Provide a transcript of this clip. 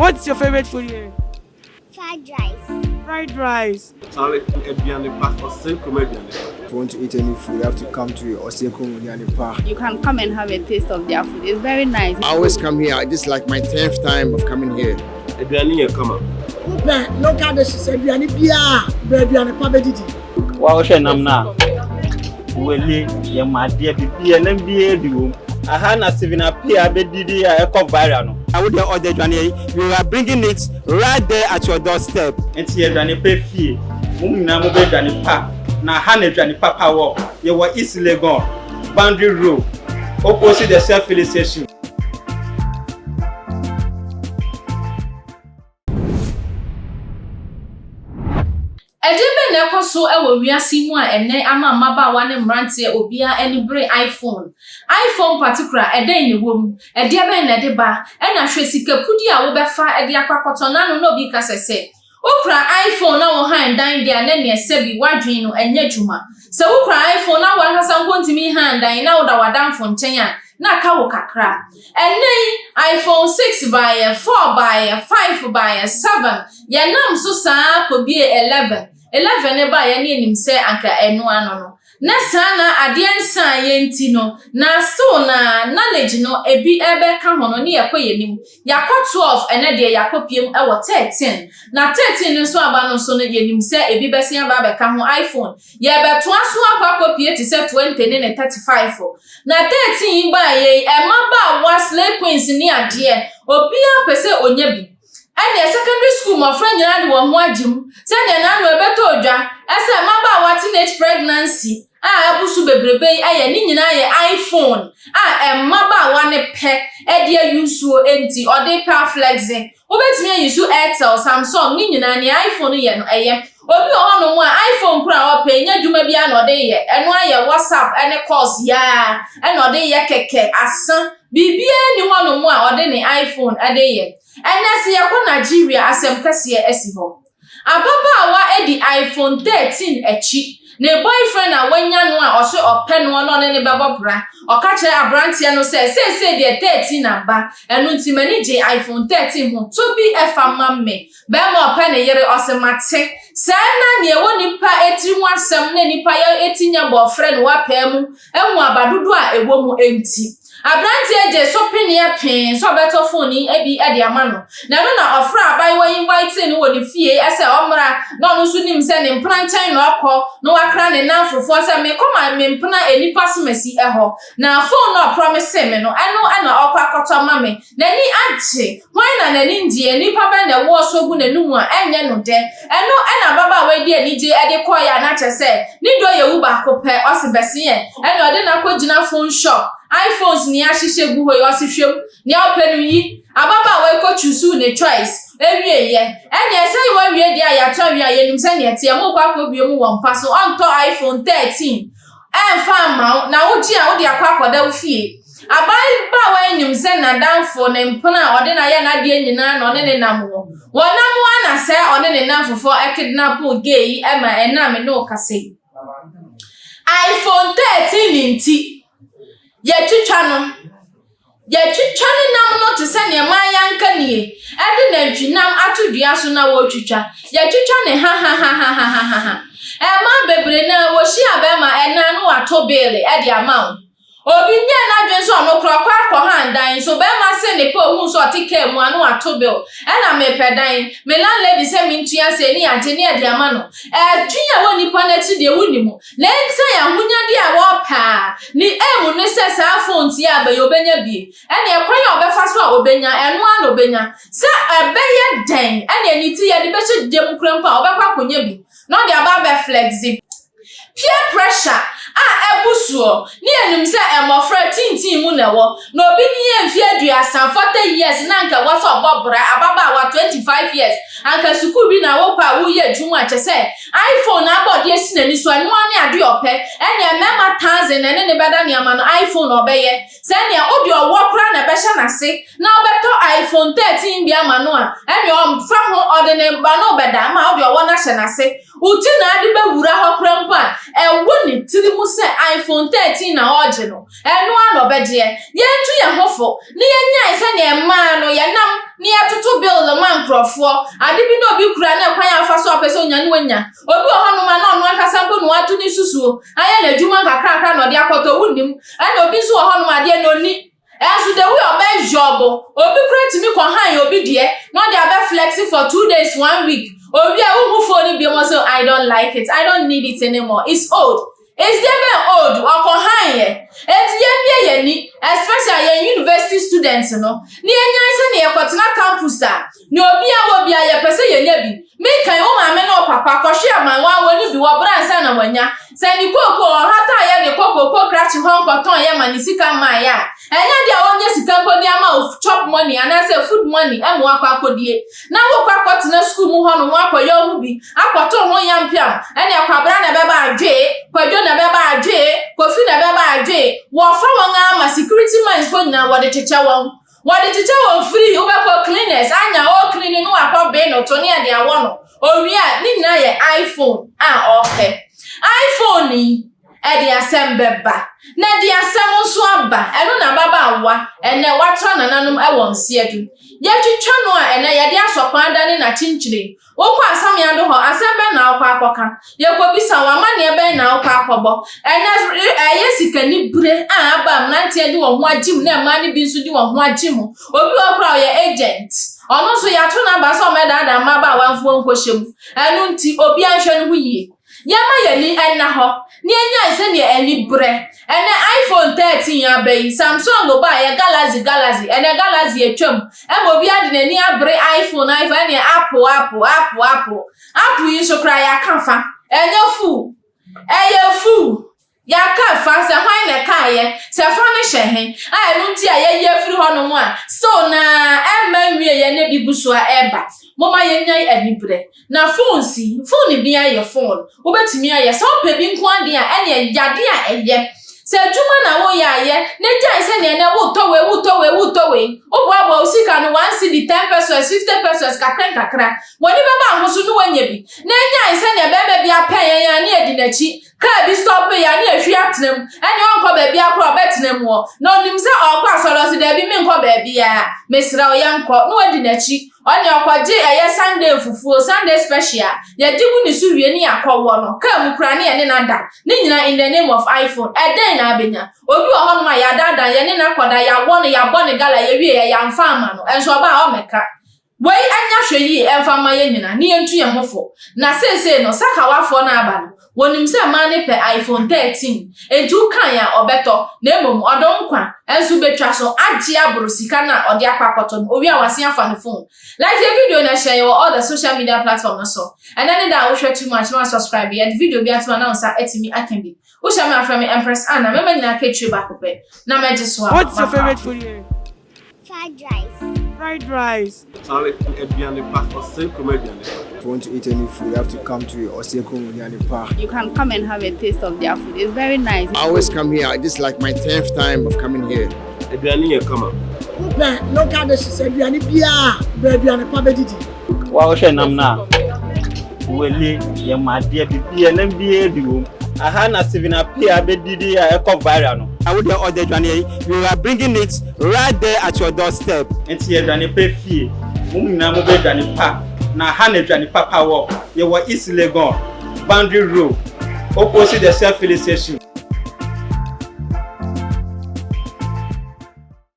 What's your favorite food here? Fried rice. Fried rice. Charlie, aduane pa, Oseikrom aduane pa. If you want to eat any food, you have to come to Oseikrom aduane pa. You can come and have a taste of their food. It's very nice. I always come here. This is like my 10th time of coming here. Aduane yɛ kama. Wopɛ local dishes aduane biara a, bra aduane pa bɛdidi. Wa wohwɛ nam no a, wele, yɛm adeɛ, biribiara, nam biara bi wom. Aha na Stephen Appiah bɛdidi a ɛkɔ viral no. Na wo deɛ ɔde aduane yi, we are bringing it right there at your doorstep. Nti aduane pa fie, mo nyinaa mobɛ aduane pa, na ha na aduane papa wɔ. Yɛwɔ East Legon, Boundary Road, opposite the Shell filling station. Ɛdeɛn bɛn na ɛkɔ so wɔ wiase yi mu a ɛnnɛ ama mmabaawa ne mmeranteɛ obiara ani bere iPhone? iPhone patikura, ɛdɛn na ɛwɔ mu? Ɛdeɛ bɛn na ɛde ba? Ɛna hwɛ sikapudi a wobɛfa de akɔ akɔtɔ. N'ano na obi reka sɛ sɛ wokura iPhone na wohan dan deɛ a na neɛ sɛbi w'adwene no ɛnyɛ adwuma. Sɛ wokura iPhone na w'ankasa mpo ntumi nhan dan na woda w'adamfo nkyɛn a, na aka wo kakra. Ɛnnɛ yi, iPhone 6 baeɛ, 4 baeɛ, 5 baeɛ, 7, yɛnam so saa ara kɔbiee 11. 11 no baeɛ no yɛnim sɛ anka ɛno ano no. Na saa na adeɛ nsaeɛ nti no, na still na knowledge no ebi rebɛka ho no ne yɛkɔ yɛn anim. Yɛakɔ 12, ɛnnɛ deɛ yɛakɔpiem wɔ 13. Na 13 no nso aba no nso no, yɛnim sɛ ebi bɛsen aba abɛka ho, iPhone Yɛrebɛtoa so akɔ akɔpue te sɛ 20 ne ne 35. Na 13 yi baeɛ yi, mmabaawa, slay queens ne adeɛ, obiara pɛ sɛ ɔnya bi. Ɛnneɛ secondary school mmɔfra nyinaa de wɔn ho agye mu sɛdeɛ n'ano ɛbɛtɔ dwa sɛ mmabaawa teenage pregnancy a abu so bebrebe yi ayɛ ne nyinaa yɛ iPhone a mmabaawa no pɛ de ayusuo nti ɔde pɛ aflɛgze. Wobɛtumi ayi so Airtel, Samsung ne nyinaa nea iPhone yɛ no ɛyɛ. Obi wɔ hɔnom a iPhone koro a ɔpɛ nyɛ adwuma biara na ɔde yɛ, ɛno ara yɛ WhatsApp ne calls yi ara na ɔde yɛ kɛkɛ asa. Biribiara nni hɔnom a ɔde ne iPhone de yɛ. Ɛnnɛ sɛ yɛkɔ Nigeria asɛm kɛseɛ asi hɔ. Ababaawa di iPhone 13 akyi. Ne boyfriend a wanya no a ɔse ɔpɛ noɔ na ɔne no bɛbɔ bra. Ɔka kyerɛ aberanteɛ no sɛ, Seesei deɛ 13 aba, ɛno nti m'ani gye iPhone 13 ho, tɔ bi fa ma me. Barima a ɔpɛ ne yere, ɔse mate. Sɛɛ na nea ɛwɔ nipa tiri ho asɛm na nipa yɛ ti nyɛ bɔɔfrɛ na wapaa mu ahu aba dodoɔ a ɛwɔ mu nti. Aberanteɛ gyee so peneɛ pee sɛ ɔbɛtɔ fon yi bi de ama no, na ɛno na ɔfrɛɛ abaayewa yi invitee no wɔ ne fie sɛ ɔmmra, na ɔno nso nim sɛ ne mpena nkyɛn na ɔkɔ, na wakra ne nnamfofoɔ sɛ mekɔ ma me mpena nnipa somasi hɔ, na fon no a ɔprɔmesee me no, ɛno na ɔrekɔ akɔtɔ ama me. N'ani agye. Hwan na n'ani nnye? Nnipa bɛn na ɛwoɔ so gu n'anom a ɛnyɛ no dɛ? Ɛno na ababaawa yi de anigye de kɔeɛ a na kyerɛ sɛ ne dɔ yɛ wu baako pɛ. Ɔse bɛseɛ ɛna ɔde no akɔgyina phone shop, iPhones nea ahyehyɛ gu hɔ yi, ɔse hwɛ mu, nea wopɛ no yi. Ababaawa yi kɔ choosuu ne choice wieeɛ. Ɛneɛ sɛ wawie deɛ a yɛatɔ awie a yɛnim sɛdeɛ ɛteɛ, mokɔ akɔbue mu wɔ mpa so, ɔntɔ iPhone 13. Ɛmfa mma wo, na wogye a wode akɔ akɔda wo fie. Ababaawa yi nim sɛ n'adamfo, ne mpena a ɔde no ayɛ n'adeɛ nyinaa na ɔne no nam wɔ. Wɔnam ara na sɛ ɔne ne nnamfofoɔ kidnapo gay yi ma ɛnnɛ a me ne wo kasa yi. IPhone 13 nti, yɛatwitwa no. Yɛatwitwa ne nam no te sɛ nea maayanka nie de nantwinam ato dua so na wɔretwitwa. Yɛatwitwa ne hahahahahahaha. Mmaa bebree no ara, wɔhyia bɛrima ɛnna na wato beele de ama wo. Obi nyɛɛ n'adwene sɛ ɔno koraa ɔkɔ akɔhan dan nso bɛrima se ne pɛ ohuu sɛ ɔte kaa mu a na wato bill. Ɛna mepɛ dan, me landlady sɛ mentua sei ne yɛagye ne yɛde ama no. Ɛtwe a ɛwɔ nnipa no akyi deɛ wonnim. Na esiane ahonyadeɛ a wɔrepɛ a, ne aim ne sɛ saa phones yi a aba yi ɔbɛnya bi. Ɛnneɛ kwan a ɔbɛfa so a ɔbɛnya, ɛno ara na ɔbɛnya. Sɛ ɛbɛyɛ dɛn, ɛnneɛ ne ti yɛde bɛhyɛ gya mu koraa mpo a, ɔbɛkɔ akɔnya bi na ɔde aba abɛflɛgze. Peer pressure a abu soɔ, ne yɛnim sɛ mmɔfra tintin mu na ɛwɔ, na obi nyɛ mfeɛ aduasa, 40 years, na anka ɛwɔ sɛ ɔbɔ bra, ababaawa 25 years, anka sukuu bi na wokɔ a woreyɛ adwuma a, kyerɛ sɛ IPhone na abɔ ɔde asi n'ani so, ɛno ara ne adeɛ a ɔpɛ. Ɛnneɛ mmarima thousand na ɛne no bɛda nneɛma no, IPhone na ɔbɛyɛ. Sɛ ɛnneɛ wode ɔwɔ koraa na ɛbɛhyɛ n'ase na wobɛtɔ IPhone 13 bi ama no a, ɛnneɛ ɔmfa ho, ɔde ne ba no rebɛda ma wode ɔwɔ no ahyɛ n'ase. Wo ti na ade bɛwura hɔ koraa mpo a, ɛwɔ ne tiri mu sɛ iPhone 13 na ɔregye no. Ɛno ara na ɔbɛgyeɛ. Yɛntu yɛn ho fo na yɛnnyae sɛdeɛ mmaa no yɛnam ne yɛtoto bill ma nkurɔfoɔ. Ade bi na obi kura na ɛkwan a ɔfa so a ɔpɛ sɛ onya ne wanya. Obi wɔ hɔnom a na ɔno ankasa mpo na wato ne susuo ayɛ n'adwuma nkakrakra na ɔde akɔtɔ, wonnim. Ɛna obi nso wɔ hɔnom adeɛ na onni. Ɛnso the way ɔbɛ yɔbo, obi kura tumi kɔ han obi deɛ na ɔde abɛ flex for 2 days, one week. Obi a wohu phone no biom so, "I don't like it, I don't need it anymore, it's old." It's deɛ bɛn old ɔkɔ han yɛ? Eti yɛn bie yɛn ni, especially yɛn university students no, ne yɛn nyan sɛ ne yɛkɔtena campus a ne obi a wɔ bi a yɛpɛ sɛ yɛnya bi. Mekan wo maame ne wo papa kɔhwe amanwa wɔ ne bi wɔ bra nsa na wanya sɛ ne kooko ɔhata a yɛ de kɔ kooko krakye hɔ nkɔtɔn yɛ ma ne sika maa yɛ a, ɛnyɛ deɛ ɔnyɛ sika mpo de ama wo chop money anaasɛ food money ɛma wakɔ akɔdie na wokɔ akɔtena sukuu mu hɔ nom akɔyɛ wo ho bi akɔto ho yampiam. Ɛne akwabra na ɛbɛba adwee, Kwadwo na ɛbɛba adwee, Kofi na ɛbɛba adwee. Wɔfa wɔn ama security man fo nyinaa, wɔde kyekyɛ wɔn, wɔde kyekyɛ wɔn free. Wobɛkɔ cleaners anya ɔ clean no, wakɔ bee no to ne yɛde awɔ no owie a, ne nyinaa yɛ iPhone a ɔpɛ. iPhone yi ɛde asɛm bɛba na ɛde asɛm nso aba. Ɛno na ababaawa ɛnɛ watra nananom ɛwɔ nseɛ do yɛtwitwa no a, ɛnɛ yɛde asɔkwan da ne n'akyinkyini. Wokɔ Asameado hɔ, asɛm bɛn na wokɔ akɔka? Yɛkɔbisa wɔn amanneɛ bɛn na wokɔ akɔbɔ? Ɛnɛ ɛyɛ sikani bere a aba, mmeranteɛ de wɔn ho agye mu na mmaa no bi nso de wɔn ho agye mu. Obi wɔ kora ɔyɛ agent, ɔno nso yɛato n'aba sɛ ɔmɛdaadaa mmabaawa mfoɔ nkɔhyɛ mu. Ɛno nti obi anhwɛ no ho yie, yɛma yɛni ɛnna hɔ ne yɛnyae sɛnea ani berɛ. Ɛnɛ iPhone 13 aba yi, Samsung ba a yɛ Galaxy, Galaxy, ɛnɛ Galaxy atwam ɛma obi ade n'ani abere iPhone, iPhone, ɛne Apple, Apple, Apple, Apple, Apple yi nso koraa yɛaka fa. Ɛnyɛ full, ɛyɛ full. Yɛaka fa sɛ hwan na ɛkaayɛ sɛ fa no hyɛ he a, ɛno nti a yɛyi afiri hɔnom a so na ɛmma nwie yɛ ne bi gu so a ɛba. Momma yɛnyae aniberɛ na phone si phone bi ayɛ phone wobɛtumi ayɛ sɛ wopɛ bi nko adeɛ a, ɛne yade a ɛyɛ sɛ adwuma na woyɛ ayɛ na gyae sɛneɛ nɛ wotɔ wei, wotɔ wei, wotɔ wei, woboaboa wo sika no 1 cedi, 10 pesewas, 50 pesewas, kakra nkakra, wɔne bɛba ahoso no woanya bi na nyae sɛneɛ bɛrima bi apɛn yɛn a ne yɛdi n'akyi. Kaa bi stop yɛ a ne yɛhwi atena mu, ɛne ɔnkɔ baabi akoro a ɔbɛtena mu hɔ na onim sɛ ɔkɔ asɔre, ɔsi daabi, menkɔ baabi a mesrɛ wo yɛnkɔ, na wadi n'akyi. Ɔne ɔkɔgye ɛyɛ Sunday fufuo, Sunday special, yɛgye gu ne so wie ne yɛakɔwɔ no kaa mu kura ne yɛne no da ne nyinaa in the name of iPhone. Ɛdɛn na abɛnya? Obi wɔ hɔnom a yɛadaadaa yɛne no akɔda, yɛawɔ no, yɛabɔ ne gala, yɛwie yɛ yɛamfa ama no, ɛnso ɔbaa a ɔmɛka wei anya. Hwɛ yie, ɛmfa mma yɛn nyinaa ne yɛntu yɛn ho fo. Na seesei no sakawafoɔ no aba no, wɔnim sɛ mmaa no pɛ iPhone 13, nti wokan a ɔbɛtɔ na mmom ɔdɔ nkwa nso bɛtwa so agye aboro sika no a ɔde akɔ akɔtɔ no. Owie a wase afa ne phone. Like yɛ video na hyɛ yɛwɔ all the social media platform no so. Ɛnɛ ne da a wohwɛ too much na subscribe yɛde video bi ato a na wo nsa atumi aka bi. Wohyɛ me afrɛ me Empress Anna, mɛma nyinaa ka akyire baako pɛ na mɛgye so a. What's your favorite food here? Fried rice. Fried rice. Charlie, aduane pa, Oseikrom aduane pa. If you want to eat any food, you have to come to Oseikrom Aduane Pa. You can come and have a taste of their food. It's very nice. I always come here. This is like my 10th time of coming here. Aduane yɛ kama. Wopɛ local dishes, aduane biara, brɛ Aduane Pa bɛdidi. Wa wohwɛ nam no a wele yɛma adeɛ bibia nam biara bi wɔ mu aha na Stephen Appiah bɛdidi a ɛkɔ viral no. Na wo deɛ ɔde aduane yi, we are bringing it right there at your doorstep. Nti aduane pa fie, mo nyinaa mobɛ aduane pa na ha na aduane papa wɔ. Yɛwɔ East Legon, Boundary Road, opposite the Shell filling station.